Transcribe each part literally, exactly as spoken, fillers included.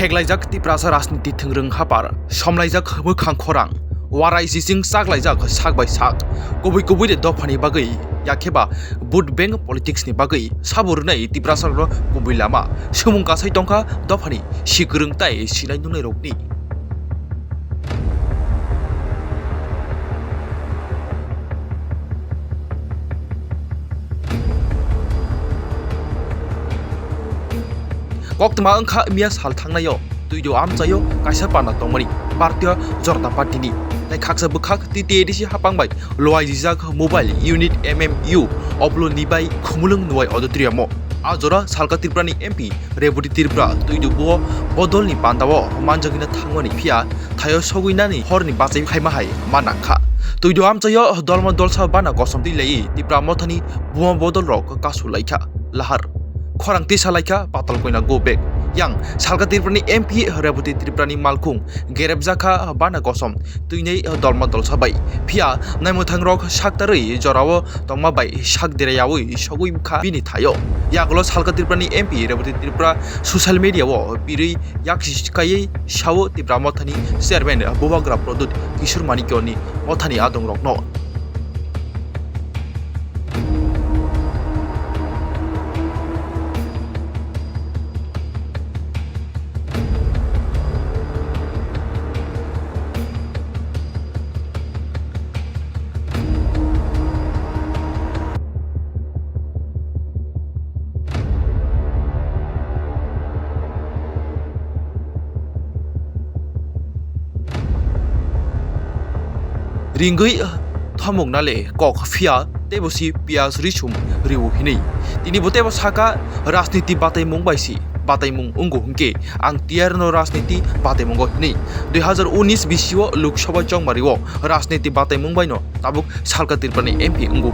Heklaijak Tiprasa rajniti thwngrwng hapar, somlaijak mwkhang khorang, warai chiching chaklaijak sak bai sak, kubui kubui de dophani bagwi, yakheba vote bank politics ni bagwi sabo rwnai Tiprasa rokno kubui lama, sumung kasai tongkha dophani sikwrwng tai sinai nungnai rokni. Koktwma wngkha miya sal thangnaio Twido amchaio kaisa panda tongmani Bharatiya Janata Party ni, tei khaksa bwkhak T T A D C hapang bai luaijijak mobile unit M M U Oplo ni bai Khumulwng Nuwai Auditorium o. A jora salka Tripura ni M P Reboti Tripura Twido bo bodol ni panda o manjagwina thangmani, phiya thaio sogwi nani horni bachai khaima hai ma nangkha. Twido amchaio dolma dolsa bana kosom twi lai Tipra mothani buma bodol rok kasu laikha lahar. Khorang tisa laikha patal koina go back. Yang salka Tripura ni M P Reboti Tripura ni malkhung gerepjakha bana kosom twinai dolma dolsa bai. Phiya naimwthang rok saktarwi jorao tongma bai sak derayawi sogwi kha bini thaio. Yagulo salka Tripura ni M P Reboti Tripura social media o birwi yak kaiwi sao Tipra mothani chairman Bubagra Pradyut Kishore Manikya ni mothani adong rokno. Ringwi thomok nale kok phiya teibo si piyaj risum riwo hinwi. Tini bo teibo saka, rajniti bataimung bai si bataimung wngo hwnkhe ang tiyar no rajniti bataimungo hinwi. Dui hazar unis bisio Lok Sabha chongmario rajniti bataimung baino tabuk salka Tripura ni M P wngo.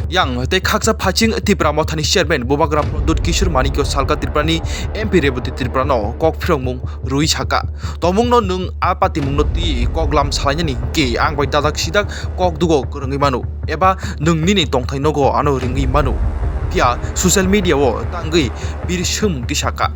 Yang tei khaksa phaiching Tipra mothani chairman Bubagra Pradyut Kishore Manikya salka Tripura ni M P Reboti Tripura no kok phirokmung rwi saka, tomungno nwng a patimungno twi kok lam salainani hwnkhe ang bai dajak sidak kok dugo kwrwngwi mano, eba nwng nini tongthai nogo ano ringwi mano. Phiya social media o tangwi bir swngmung twi saka.